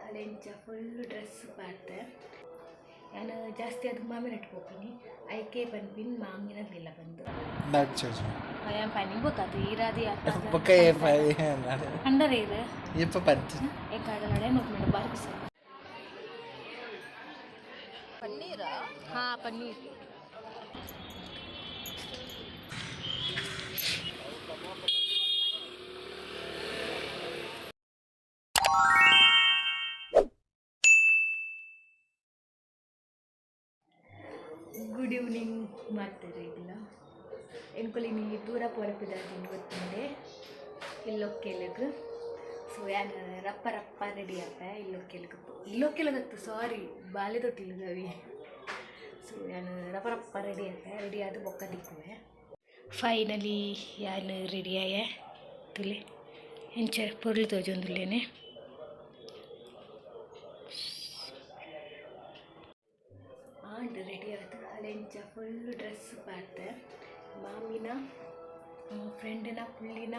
ಅಲೆಂಚ full dress ಪಾಡ್ದೆ. ಯಾನ್ ಜಾಸ್ತಿ ಅದು ಮಾಮಿನಟ್ ಪೋಪಿನಿ ಐಕೆ ಪನ್ಪಿನ್ ಮಾಮಿನಗ್ಲಿಲ್ಲ ಬಂದು. ನಡ್ಚೋಜು. ಯಾನ್ ಪನಿ ಬೋಕಾತು ಈರಾದಿ. ಬೊಕ್ಕ ಪಂಡರೆ ಇದು. ಇಪ್ಪ ಪಂಚ. ಏಕಾದ ನಡೆ ನೋಡ್ಕೊಂಡು ಬಾರ್ಕು ಸರ್. ಪನ್ನೀರಾ? ಹಾ, ಪನ್ನೀರ್. ಗುಡ್ ಈವ್ನಿಂಗ್ ಮಾಡ್ತಾರೆ ಇಲ್ಲ. ಎಂಕೊಲಿ ನೀ ದೂರ ಪೋರಪಿದಾದಿನ ಗೊತ್ತುಂಡೆ ಇಲ್ಲೊಕ್ಕೆಲಗ್. ಸೊ ಯಾನ್ ರಪ್ಪ ರಪ್ಪ ರೆಡಿ ಆಪೆ ಇಲ್ಲೊಕ್ಕೆಲಗ್. ಇಲ್ಲೊಕ್ಕೆಲಗತ್ತು, ಸಾರಿ, ಬಾಲೆ ತೊಟ್ಟಿಲುಗವಿ. ಸೊ ಯಾನ್ ರಪ್ಪ ರಪ್ಪ ರೆಡಿ ಆಪೆ. ರೆಡಿ ಆದ್ ಬೊಕ್ಕ ತಿಕ್ಕುವೆ. ಫೈನಲಿ ಯಾನ್ ರೆಡಿ ಆಯೆ. ತುಲೆ ಎಂಚ ಪೊರ್ಲು ತೋಜೊಂದುಲ್ಲೇನೆ. ಆಂಡ್ ರೆಡಿ ಆದ್ ಅಲೆಂಚ ಫುಲ್ ಡ್ರೆಸ್ ಪಾಡ್ದೆ. ಮಾಮಿನ ಫ್ರೆಂಡಿನ ಪುಳ್ಳಿನ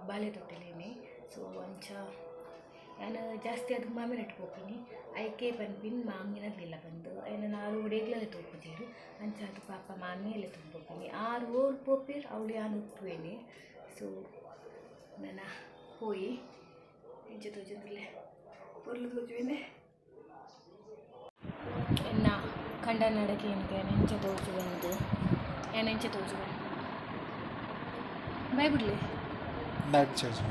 ಬಾಲೆ ತೊಟ್ಟಿಲೇನೆ. ಸೊ ಅಂಚ ಯಾನ್ ಜಾಸ್ತಿ ಅದು ಮಾಮಿನಟ್ ಪೋಪಿನಿ ಐಕೆ ಪನ್ಪಿನ್ ಮಾಮಿನಗ್ಲಿಲ್ಲ ಬಂದು. ಐನ ಆರು ಒಡೆಗ್ಲಲೆ ತೋಪುಜೆರ್. ಅಂಚ ಅದು ಪಾಪ ಮಾಮಿಯಲ್ಲೇ ಪೋಪಿನಿ. ಆರು ಓಲ್ ಪೋಪೆರ್ ಅವಳು ಯಾನ್ ಉಪ್ಪುವೇನೆ. ಸೊ ನನ ಪೋಯಿ. ಎಂಚ ತೋಜೊಂದುಲ್ಲೆ? ಪೊರ್ಲು ತೋಜುವೇನೆ. ಎನ್ನ ಕಂಡ ನಡಕೆ ಎಂತ ಎಂಚ ತೋಜುವಂದು, ಯಾನ್ ಎಂಚ ತೋಜುವೆ? ಬಾಯ್ ಬಿಡ್ಲಿ. ನಡ್ಚೋಜು.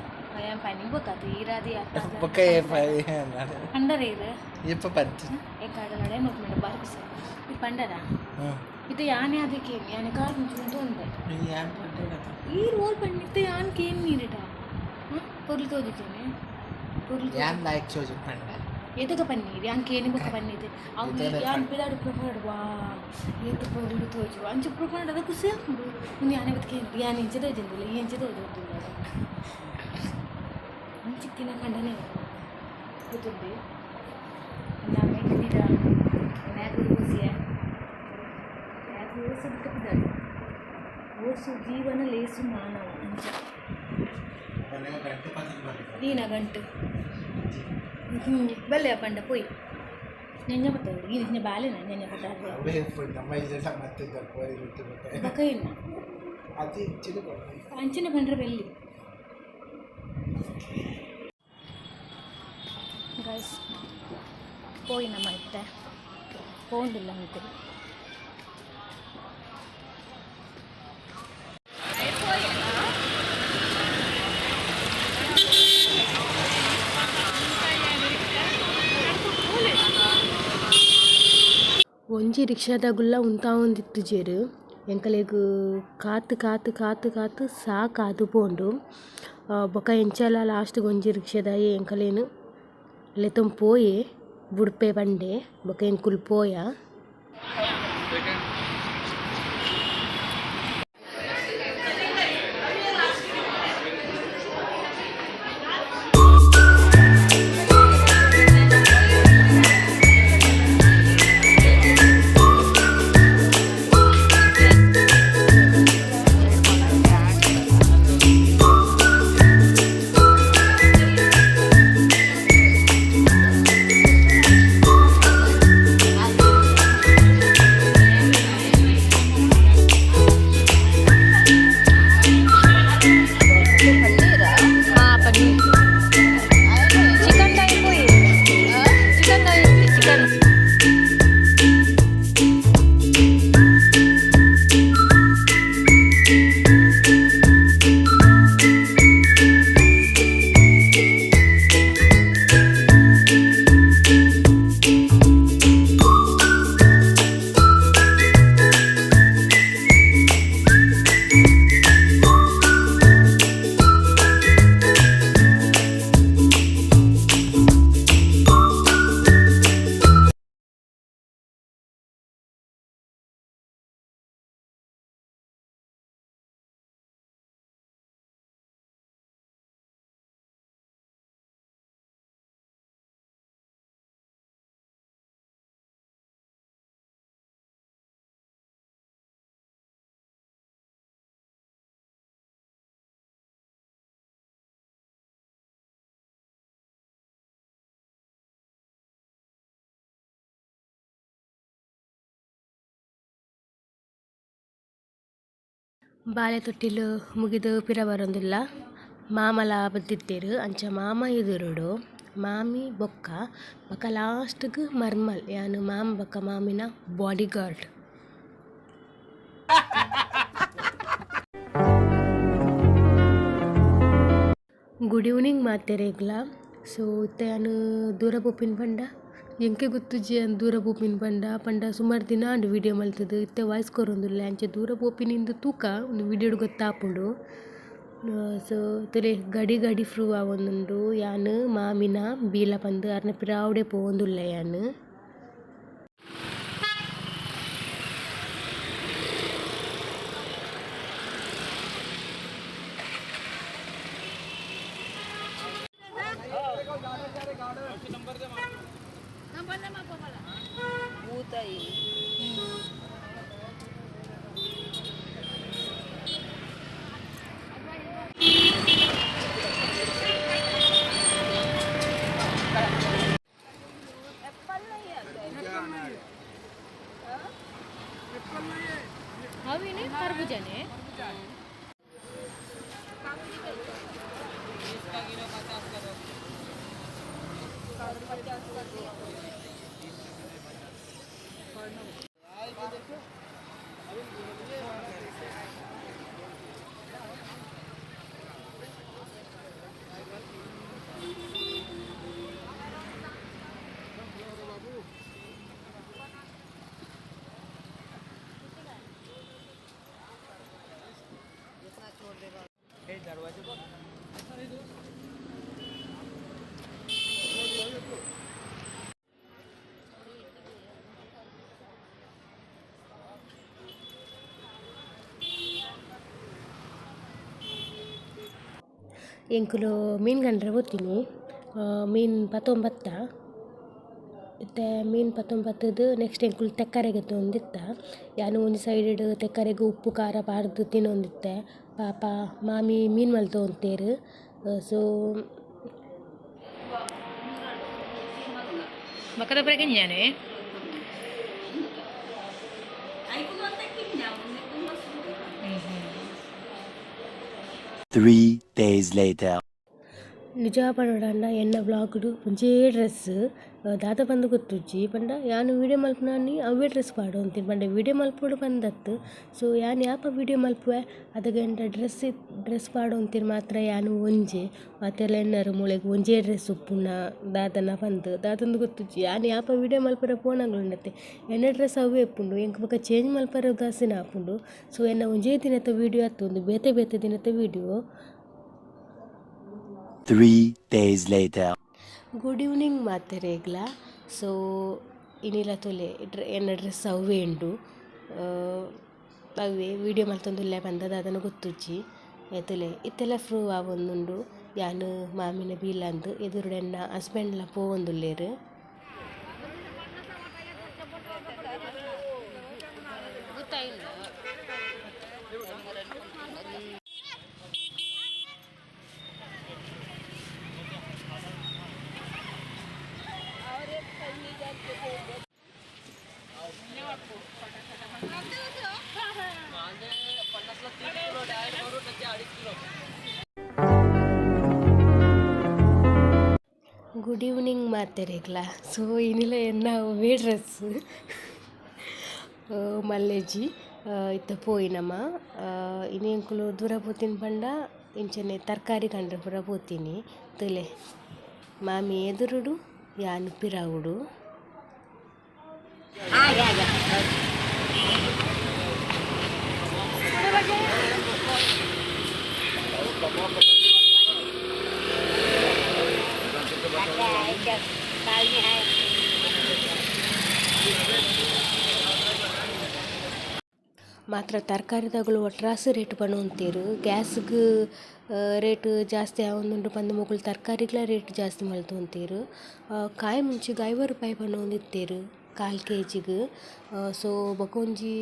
ಯಾನ್ ಪನಿ ಬೋಕಾತು ಈರಾದಿ. ಬೊಕ್ಕ ಪಂಡರೆ ಇದು. ಇಪ್ಪ ಪಂಚ. ಏಕಾದ ನಡೆ ನೋಡ್ಕೊಂಡು ಬಾರ್ಕು ಸರ್. ಇದು ಪಂಡರ ಇದು ಯಾನೇ ಅದಕ್ಕೆ ಯಾನೆ ಕಾರ್ ಮುಂಚೆ ಉಂಡೆ. ಈ ರೋಲ್ ಪಂಡಿತ್ತೆ ಯಾನ್ ಕೇನ್ ನೀರಿಟ. ಹಾಂ, ಪೊರ್ಲು ತೋಜುತ್ತೇನೆ ಪೊರ್ಲು. ಯಾನ್ ಲೈಕ್ ಚೋಜು ಪಂಡ. ಎದಗ ಪನ್ನೀರ್ ಯಾನ್ ಕೇನಿ ಬೊಕ್ಕ ಪನ್ನೀರ್ ಅವು. ಇದೇನೆ. ಯಾನ್ ಪಿದಾಡು ಪ್ರೊಫಾಡ್ ವಾ ಏತ್ ಪೊರ್ಲು ತೋಜು ಅಂಚ ಪ್ರೊಫಾಡ್ ಅದ ಖುಷಿ ಆಪುಂಡು. ಉಂದು ಯಾನೆ ಬತ್ಕೆ ಯಾನ್ ಇಂಚ ತೋಜೊಂದಿಲ್ಲ, ಈ ಎಂಚ ತೋಜೊಂದಿಲ್ಲ. ಅಂಚಿತ್ತಿನ ಕಂಡನೆ ಗೊತ್ತುಂಡು. ಮೆಗ್ದಿದ ಮ್ಯಾಗ ಓಸಿಯ ಮ್ಯಾಗ ಓಸು ಬಿಟ್ಟು ಪಿದಾಡು. ಓಸು ಜೀವನ ಲೇಸು ಮಾನವ ಅಂಚ. ನೀನ ಗಂಟು ಬಲ್ಲೆ ಪಂಡ ಪೋಯ್ ನೆಂಜ ಬತ್ತವರು ಈ ನಿನ್ನ ಬಾಲೆನ ನೆಂಜ ಬತ್ತಾರ. ಬಕ ಇಲ್ಲ. ಅದು ಚಿಕ್ಕ. ಅಂಚಿನ ಪಂಡ್ರೆ ಬೆಲ್ಲಿ. ಗೈಸ್, ಪೋಯಿ ನಮ್ಮ ಇತ್ತೆ ಪೋಂಡಿಲ್ಲ ಅಂಕುಲು. ಒಂಜಿ ರಿಕ್ಷಾದಗುಲ್ಲ ಉಂತಾವೊಂದಿತ್ತುಜೆರ್. ಎಂಕಲೆಗ್ ಕಾತ್ ಕಾತ್ ಕಾತ್ ಕಾತ್ ಸಾಕಾದ್ ಪೋಂಡು. ಬೊಕ ಎಂಚಲ ಲಾಸ್ಟ್ ಒಂಜಿ ರಿಕ್ಷಾದಾಯೆ ಎಂಕಲೆನ್ ಲೆತೊಂದು ಪೋಯೆ, ಬುಡ್ಪೆ ಪಂಡೆ. ಬೊಕ ಎಂಕುಲು ಪೋಯ. ಬಾಲೆ ತೊಟ್ಟಿಲು ಮುಗಿದು ಪಿರ ಬರೊಂದುಲ್ಲ ಮಾಮಲ ಬತ್ತಿತ್ತೆರ್ ಅಂಚ ಮಾಮ ಎದುರುಡು ಮಾಮಿ ಬೊಕ್ಕ ಬೊಕ ಲಾಸ್ಟ್ ಗ್ ಮರ್ಮಲ್ ಯಾನ್ ಮಾಮ ಬೊಕ ಮಾಮಿನ ಬಾಡಿ ಗಾರ್ಡ್. ಗುಡ್ ಈವ್ನಿಂಗ್ ಮಾತೆರೆಗ್ಲ. ಸೊ ಇತ್ತೆ ಯಾನ್ ದೂರ ಪೋಪಿನ ಪಂಡ ಎಂಕೆ ಗೊತ್ತುಜ್ಜಿ ಯಾನ್ ದೂರ ಪೋಪಿನ ಪಂಡ ಪಂಡ ಸುಮಾರು ದಿನ ಆಂಡ್ ವೀಡಿಯೋ ಮಲ್ತುದು ಇತ್ತೆ ವಾಯ್ಸ್ ಕೊರೊಂದುಲ್ಲೆ ಅಂಚ ದೂರ ಪೋಪಿನಿಂದ್ ತೂಕ ಉಂದು ವೀಡಿಯೋಡ್ ಗೊತ್ತಾಪುಂಡು. ಸೊ ತೂಲೆ ಗಡಿ ಗಡಿ ಪ್ರೂವ್ ಆವೊಂದುಂಡು ಯಾನ್ ಮಾಮಿನ ಬೀಲ ಪಂದ್ ಅರ್ನ ಪಿರಾವುಡೆ ಪೋವೊಂದುಲ್ಲೆ ಯಾನ್. ಎಂಕುಲು ಮೀನ್ ಗಂಡ್ರೆ ಪೋತಿನಿ ಮೀನ್ ಪತ್ತೊಂಬತ್ತ ಇತ್ತೆ ಮೀನ್ ಪತ್ತೊಂಬತ್ತದು ನೆಕ್ಸ್ಟ್ ಎಂಕುಲು ತೆಕ್ಕರೆಗ್ ತೋಂದಿತ್ತ. ಯಾನ್ ಒಂಜಿ ಸೈಡ್ ತೆಕ್ಕರೆಗ್ ಉಪ್ಪು ಖಾರ ಪಾಡ್ದ್ ತಿನೊಂದಿತ್ತೆ. ಪಾಪ ಮಾಮಿ ಮೀನ್ ಮಲ್ತೊಂತೆರ್. ಸೊ 3 days later. ನಿಜ ಪನೊಡಾಂಡ ಎನ್ನ ವ್ಲಾಗ್ಡ್ ಒಂಜೇ ಡ್ರೆಸ್ ದಾದ ಪಂದ್ ಗೊತ್ತುಜ್ಜಿ ಪಂಡ ಯಾನ್ ವೀಡಿಯೋ ಮಲ್ಪುನಾನಿ ಅವ್ವೇ ಡ್ರೆಸ್ ಪಾಡೊಂತಿನಿ ಪಂಡ ವೀಡಿಯೋ ಮಲ್ಪೊಡು ಪಂದತ್ತ್. ಸೊ ಯಾನ್ ಯಾಪ ವೀಡಿಯೋ ಮಲ್ಪುವೆ ಅದಗ ಎನ್ನ ಡ್ರೆಸ್ ಡ್ರೆಸ್ ಪಾಡೊಂತಿನಿ ಮಾತ್ರ ಯಾನ್ ಒಂಜೆ ಮಾತೆರ್ಲ ಎನ್ನರ್ ಮೂಲೆಗ್ ಒಂಜೇ ಡ್ರೆಸ್ ಉಪ್ಪುನ ದಾದನ ಪಂದ್ ದಾದಂದ್ ಗೊತ್ತುಜ್ಜಿ. ಯಾನ್ ಯಾಪ ವೀಡಿಯೋ ಮಲ್ಪರೆ ಪೋನಗಲುಂಡತೆ ಎನ್ನ ಡ್ರೆಸ್ ಅವ್ವೇ ಉಪ್ಪುಂಡು ಎಂಕ್ ಬೊಕ ಚೇಂಜ್ ಮಲ್ಪರೆ ಉದಾಸೀನ ಆಪುಂಡು. ಸೊ ಎನ್ನ ಒಂಜೇ ದಿನತ ವೀಡಿಯೋ ಅತ್ತ್ ಉಂದು ಬೇತೆ ಬೇತೆ ದಿನತ video. 3 days later. Good evening ಮಾತೆರೆಗ್ಲ. So ಇನಿಲ ತೂಲೆ ಎನ್ನ ಡ್ರೆಸ್ ಅವ್ವೇ ಉಂಡು ಅವ್ವೇ ವೀಡಿಯೋ ಮಲ್ತೊಂದುಲ್ಲೆ ಪಂದ್ ದಾದನ ಗೊತ್ತುಜ್ಜಿ. ತೂಲೆ ಇತ್ತೆಲ ಪ್ರೂವ್ ಆವೊಂದುಂಡು ಯಾನ್ ಮಾಮಿನ ಬೀಲಂದ್ ಎದುರುಡು ಎನ್ನ ಹಸ್ಬೆಂಡ್ ಲ ಪೋವೊಂದುಲ್ಲೆರ್. ಗುಡ್ ಈವ್ನಿಂಗ್ ಮಾತೆರೆಗ್ಲ. ಸೊ ಇನಿಲ ಎನ್ನ ಅವ್ವೇ ಡ್ರೆಸ್ ಮಲ್ಲೆಜಿ ಇತ್ತೆ ಪೋಯಿನಮ ಇನಿ ಎಂಕುಲು ದೂರ ಪೋತಿನ ಪಂಡ ಇಂಚನೆ ತರಕಾರಿ ಕಂಡ್ರೆ ಪೂರ ಪೋತಿನಿ. ತೂಲೆ ಮಾಮಿ ಎದುರುಡು ಯಾನ್ ಪಿರಾವುಡು. ಮಾತ್ರ ತರಕಾರಿದಗುಲು ಒಟ್ರಾಸಿ ರೇಟ್ ಪನೊಂತೆರ್. ಗ್ಯಾಸ್ಗ್ ರೇಟ್ ಜಾಸ್ತಿ ಆವೊಂದುಂಡು ಪಂದ್ ಮೊಕುಲು ತರಕಾರಿಗ್ಲ ರೇಟ್ ಜಾಸ್ತಿ ಮಲ್ತೊಂತೆರ್. ಕಾಯಿ ಮುಂಚಿಗ್ 50 ರೂಪಾಯಿ ಪನೊಂದಿತ್ತೆರ್ ಕಾಲ್ ಕೆಜಿಗ್. ಸೊ ಬೊಕೊಂಜಿ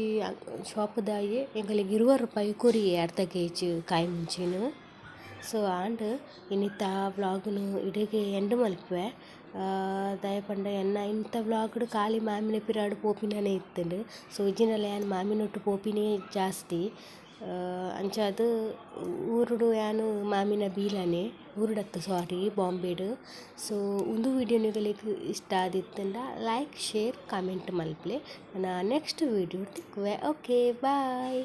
ಶಾಪ್ದಾಯೆ ಎಂಕಲೆಗ್ 20 ರೂಪಾಯಿ ಕೊರಿಯೆ ಅರ್ಧ ಕೆಜಿ ಕಾಯಿ ಮುಂಚಿನ್. ಸೊ ಆಂಡ್ ಇನಿತ ವ್ಲಾಗ್ನು ಇಡೆಗೆ ಎಂಡ್ ಮಲ್ಪುವೆ. ದಾಯೆ ಪಂಡ ಎನ್ನ ಇಂತ ವ್ಲಾಗ್ಡ್ ಖಾಲಿ ಮಾಮಿನ ಪಿರಾಡ್ ಪೋಪಿನನೆ ಇತ್ತುಂಡು. ಸೊ ಇಜ್ಜಿಂಡಲ ಯಾನ್ ಮಾಮಿನೊಟ್ಟು ಪೋಪಿನೇ ಜಾಸ್ತಿ. ಅಂಚಾದ್ ಊರುಡು ಯಾನ್ ಮಾಮಿನ ಬೀಲನೆ ಊರುಡತ್ತ್ ಸೋರಿ ಬಾಂಬೆಡ್. ಸೋ ಉಂದು ವೀಡಿಯೊ ನಿಗಲೆಗ್ ಇಷ್ಟ ಆದಿತ್ತುಂಡ ಲೈಕ್ ಶೇರ್ ಕಮೆಂಟ್ ಮನ್ಪುಲೆ ನನ ನೆಕ್ಸ್ಟ್ ವೀಡಿಯೋ ತಿಕ್ಕುವೆ ಓಕೆ ಬಾಯ್.